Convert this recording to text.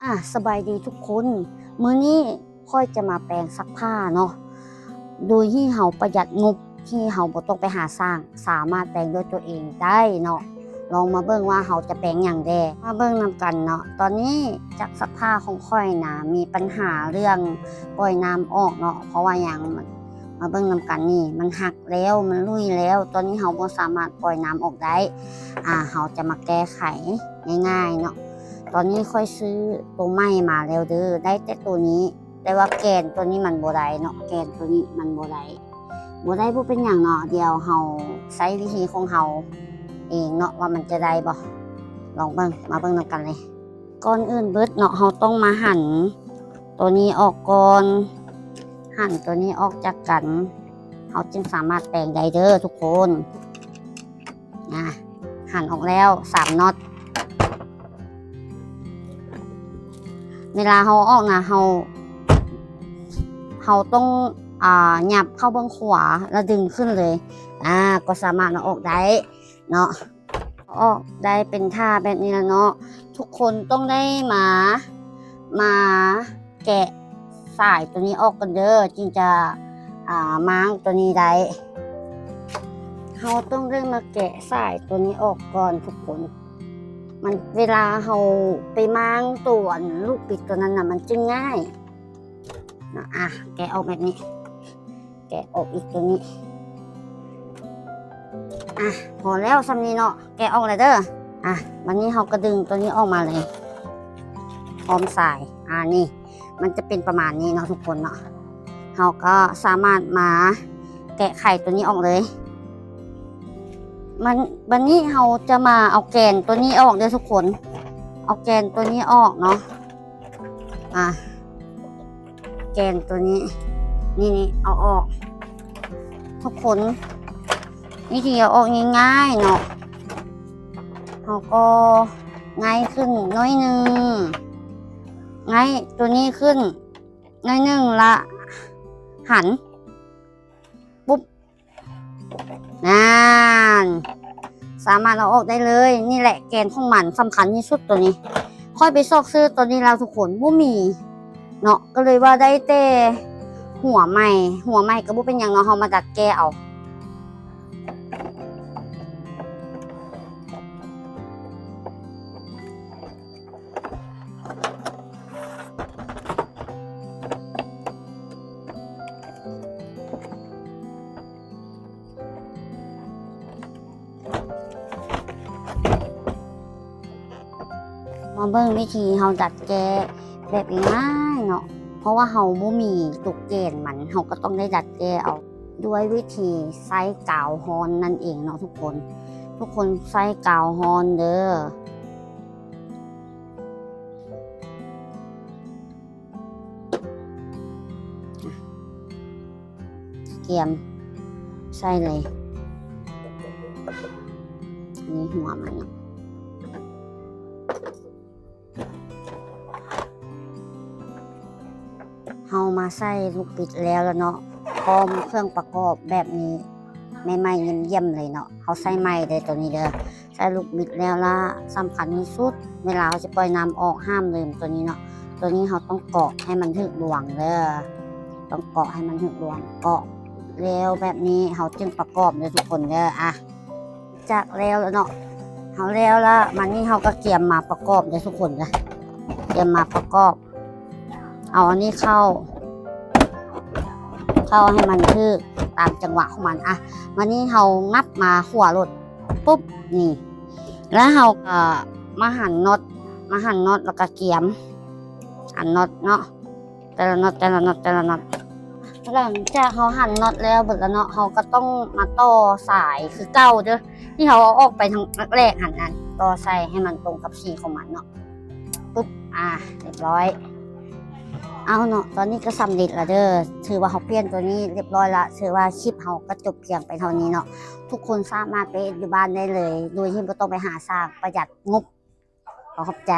ອາ ສະບາຍດີທຸກຄົນ, ມື້ນີ້ຂ້ອຍຈະມາແປງຊັກຜ້າເນາະ ໂດຍທີ່ເຮົາປະຢັດງົບ ທີ່ເຮົາບໍ່ຕ້ອງໄປຫາຊ່າງ, ສາມາດແປງດ້ວຍຕົວເອງໄດ້ເນາະ. ລອງມາເບິ່ງວ່າເຮົາຈະແປງຫຍັງແດ່. ມາເບິ່ງນຳກັນເນາະ. ຕອນນີ້ຈັກຊັກຜ້າຂອງຂ້ອຍນະ ມີບັນຫາເລື່ອງປ່ອຍນ້ຳອອກເນາະ. ເພາະວ່າຫຍັງ? ມາເບິ່ງນຳກັນນີ້ ມັນຫັກແລ້ວ ມັນຫຼຸຍແລ້ວ. ຕອນນີ້ເຮົາບໍ່ສາມາດປ່ອຍນ້ຳອອກໄດ້. ອາ ເຮົາຈະມາແກ້ໄຂງ່າຍໆເນາະ. ຕອນນີ້ຂ້ອຍຊື້ໂຕໃໝ່ມາແລ້ວເດີ ໄດ້ແຕ່ໂຕນີ້. ແຕ່ວ່າແກນຕົວນີ້ມັນບໍ່ໄດ້ເນາະ, ແກນຕົວນີ້ມັນບໍ່ໄດ້. ບໍ່ໄດ້ບໍ່ເປັນຫຍັງເນາະ, ດຽວເຮົາໃຊ້ວິທີຂອງເຮົາເອງເນາະ ວ່າມັນຈະໄດ້ບໍ່. ລອງເບິ່ງ, ມາເບິ່ງນຳກັນເລີຍ. ກ່ອນອື່ນເບິດເນາະ ເຮົາຕ້ອງມາຫັນຕົວນີ້ອອກກ່ອນ, ຫັນຕົວນີ້ອອກຈາກກັນ ເຮົາຈຶ່ງສາມາດແປງໄດ້ເດີທຸກຄົນ. ອາ ຫັນອອກແລ້ວສາມນັອດ. ເວລາເຮົາເອົາອອກນະ ເຮົາ ເຮົາຕ້ອງ ອາ ຫຍັບເຂົ້າເບື້ອງຂວາ ແລ້ວດຶງຂຶ້ນເລີຍ ອາ ກໍສາມາດເອົາອອກໄດ້ເນາະ. ເອົາອອກໄດ້ເປັນທ່າແບບນີ້ລະເນາະ. ທຸກຄົນຕ້ອງໄດ້ມາ ມາ ແກະສາຍຕົວນີ້ອອກກ່ອນເດີ ຈຶ່ງຈະ ອາ ມ້າງຕົວນີ້ໄດ້. ເຮົາຕ້ອງໄດ້ມາແກະສາຍຕົວນີ້ອອກກ່ອນທຸກຄົນ. ມັນ ເວລາເຮົາໄປມ້າງຕົວ ອັນ ລູກບິດຕົວນັ້ນນະ ມັນຈຶ່ງງ່າຍນະ. ອາ ແກະອອກແບບນີ້. ແກະອອກອີກຕົວນີ້. ອາ ພໍແລ້ວສ່ຳນີ້ເນາະ, ແກະອອກແລ້ວເດີ. ອາ ບັດນີ້ເຮົາກໍດຶງຕົວນີ້ອອກມາເລີຍ ພ້ອມສາຍ. ອາ ນີ້ ມັນຈະເປັນປະມານນີ້ເນາະທຸກຄົນເນາະ. ເຮົາກໍສາມາດມາແກະໄຂຕົວນີ້ອອກເລີຍ. ມັນ ບັດນີ້ເຮົາຈະມາເອົາແກນຕົວນີ້ອອກເດີທຸກຄົນ, ເອົາແກນຕົວນີ້ອອກເນາະ. ອາ ແກນຕົວນີ້ ນີ້ໆ ເອົາອອກທຸກຄົນ. ວິທີເອົາອອກງ່າຍໆເນາະ, ເຮົາກໍໄຫງ່ຂຶ້ນໜ້ອຍໜຶ່ງ, ໄຫງ່ຕົວນີ້ຂຶ້ນໜ້ອຍໜຶ່ງ ລະຫັນ ປຸບ ນັ້ນ ສາມາດເອົາອອກໄດ້ເລີຍ. ນີ້ແຫຼະແກນຂອງມັນສຳຄັນທີ່ສຸດຕົວນີ້. ຂ້ອຍໄປຊອກຊື້ຕົວນີ້ແລ້ວທຸກຄົນ ບໍ່ມີເນາະ, ກໍເລີຍວ່າໄດ້ແຕ່ຫົວໃໝ່. ຫົວໃໝ່ກໍບໍ່ເປັນຫຍັງເນາະ, ເຮົາມາດັດແກ້ເອົາ. ມາເບິ່ງວິທີເຮົາດັດແກ້ແບບງ່າຍໆເນາະ, ເພາະວ່າເຮົາບໍ່ມີຕົວແກນມັນ, ເຮົາກໍຕ້ອງໄດ້ດັດແກ້ເອົາ ດ້ວຍວິທີໃຊ້ກາວຮ້ອນນັ້ນເອງເນາະທຸກຄົນ. ທຸກຄົນໃຊ້ກາວຮ້ອນເດີ. ກຽມໃສ່ເລີຍ. ນີ້ຫົວມັນເນາະ. ເຮົາມາໃສ່ລູກບິດແລ້ວລະເນາະ, ພ້ອມເຄື່ອງປະກອບແບບນີ້ ໃໝ່ໆຢ້ຽມໆເລີຍເນາະ. ເຮົາໃສ່ໃໝ່ເດີ ໂຕນີ້ເດີ. ໃສ່ລູກບິດແລ້ວລະ ສຳຄັນທີ່ສຸດ ເວລາເຮົາຊິປ່ອຍນ້ຳອອກ ຫ້າມລືມໂຕນີ້ເນາະ. ໂຕນີ້ເຮົາຕ້ອງເກາະໃຫ້ມັນຖືກລວງເດີ, ຕ້ອງເກາະໃຫ້ມັນຖືກລວງ. ເກາະແລ້ວແບບນີ້ ເຮົາຈຶ່ງປະກອບເດີທຸກຄົນເດີ. ອະ ຈາກແລ້ວລະເນາະ, ເຮົາແລ້ວລະ, ມານີ້ເຮົາກໍກຽມມາປະກອບເດີທຸກຄົນເດີ. ກຽມມາປະກອບ ເອົາອັນນີ້ເຂົ້າ ເຂົ້າໃຫ້ມັນຖືກຕາມຈັງຫວະຂອງມັນ. ອະ ມານີ້ເຮົາຫຍັບມາຂົວໂລດ ປຸບ ນີ້ ແລ້ວເຮົາກໍມາຫັນນັອດ ມາຫັນນັອດ ແລ້ວກໍກຽມ ຫັນນັອດເນາະ. ແຕ່ລະນັອດ ແຕ່ລະນັອດ ແຕ່ລະນັອດ. ຫຼັງຈາກເຮົາຫັນນັອດແລ້ວເບິດລະເນາະ, ເຮົາກໍຕ້ອງມາຕໍ່ສາຍຄືເກົ່າເດີ ທີ່ເຮົາເອົາອອກໄປຄັ້ງແລກຫັ້ນນະ, ຕໍ່ໃສ່ໃຫ້ມັນຕົງກັບສີຂອງມັນເນາະ. ປຶບ ອາ ຮຽບຮ້ອຍ. ເອົາເນາະ, ຕອນນີ້ກໍສຳເລັດລະເດີ. ຖືວ່າເຮົາປ່ຽນຕົວນີ້ຮຽບຮ້ອຍລະ. ຖືວ່າຄລິບເຮົາກໍຈົບພຽງໄປເທົ່ານີ້ເນາະ. ທຸກຄົນສາມາດໄປເຮັດຢູ່ບ້ານໄດ້ເລີຍ ໂດຍທີ່ບໍ່ຕ້ອງໄປຫາຊ່າງ, ປະຢັດງົບ. ຂໍຂອບໃຈ.